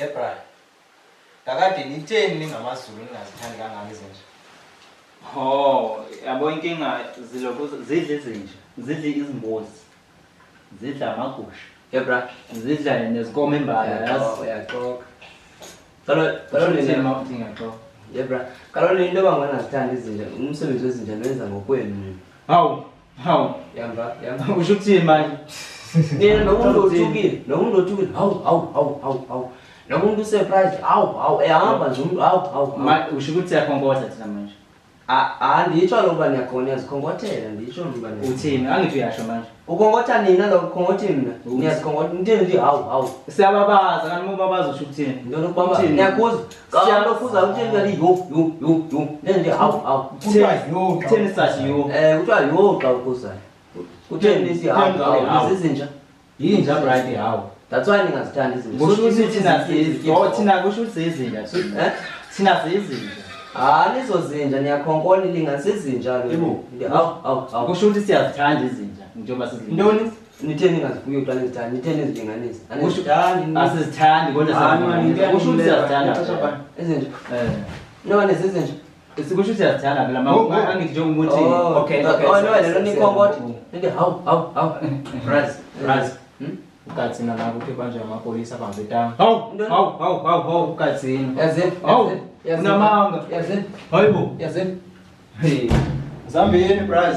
Ye bra. Kakade nitheni ningamaZulu ningazithandi kangaka izinja? Oh, yabo inkinga zilokhu zidla izinja, zidla izimbuzi. Zidla amagusha. Ye bra. Zidla nezinkomo imbala yazi. Uyaxoka. Kaloku Kaloku nina uma uthi ngiyaxoka. Ye bra. Kaloku into yoba nginazithandi izinja, umsebenzi wezinja niwenza ngokwenu nina. Hawu, hawu. Yamva, yamva. Usho ukuthini manje? Nina nomuntu othukile, nomuntu othukile, hawu hawu hawu hawu hawu. Nomuntu usurprise, hawu hawu, ehamba nje umuntu hawu hawu. hawu. Ma usho ukuthi siyakhonkotha thina manje. Anditsho kaloku uba niyakhona niyazikhonkotela nditsho uba Uthini? Angithi uyasho manje. Ukhonkotha nina lo ukhonkotha mna. Niyazikhonkotha nitheni nje hawu hawu. Siyababaza kanti uma ubabaza usho ukuthini? Ntoni ukubaba Uthini? niyakhuza. Xa lokhuza utheni kanti yho yho yho yho. Nitheni nje hawu hawu. Kuthiwa yho xa Utheni sathi yho? Kuthiwa yho xa ukhuzayo. Kutheni nithi hawu Kutheni hawu hawu? nizizinja. Yinja bright hawu. That's why ningazithandi izinja. Kusho ukuthi thina siyizinja. Oh thina kusho ukuthi siyizinja. Eh? Thina siyizinja. Ah nizozinja niyakhonkona ilinganisa izinja lo. Yebo. Hawu hawu hawu. Kusho ukuthi siyazithanda izinja njengoba sizilinganisa. Ntoni? Nithe ningazifuyi xa nizithanda, nithe nizilinganisa. Anizithandi nina. Asizithandi kodwa Hayi, man, siyazilinganisa. Kusho ukuthi siyazithanda. Ixesha bani? Izinja. Eh. Noma nezizinja. Kusho ukuthi siyazithanda phela Oh, oh. mama angithi njengokuthi Oh, okay, okay, Oh, so- no, lelo so- nikhonkotha. Nithi hawu hawu hawu. Braz, braz. Hmm? Ugatsina la kuthi banjwe amapolisa bambe tanga. Hawu, Ntoni? hawu, hawu, hawu, hawu, ugatsini. Yazini? Hawu, Yazini? unamanga. Yazini? Hayibo. Yazini? Hey. Zambini braz.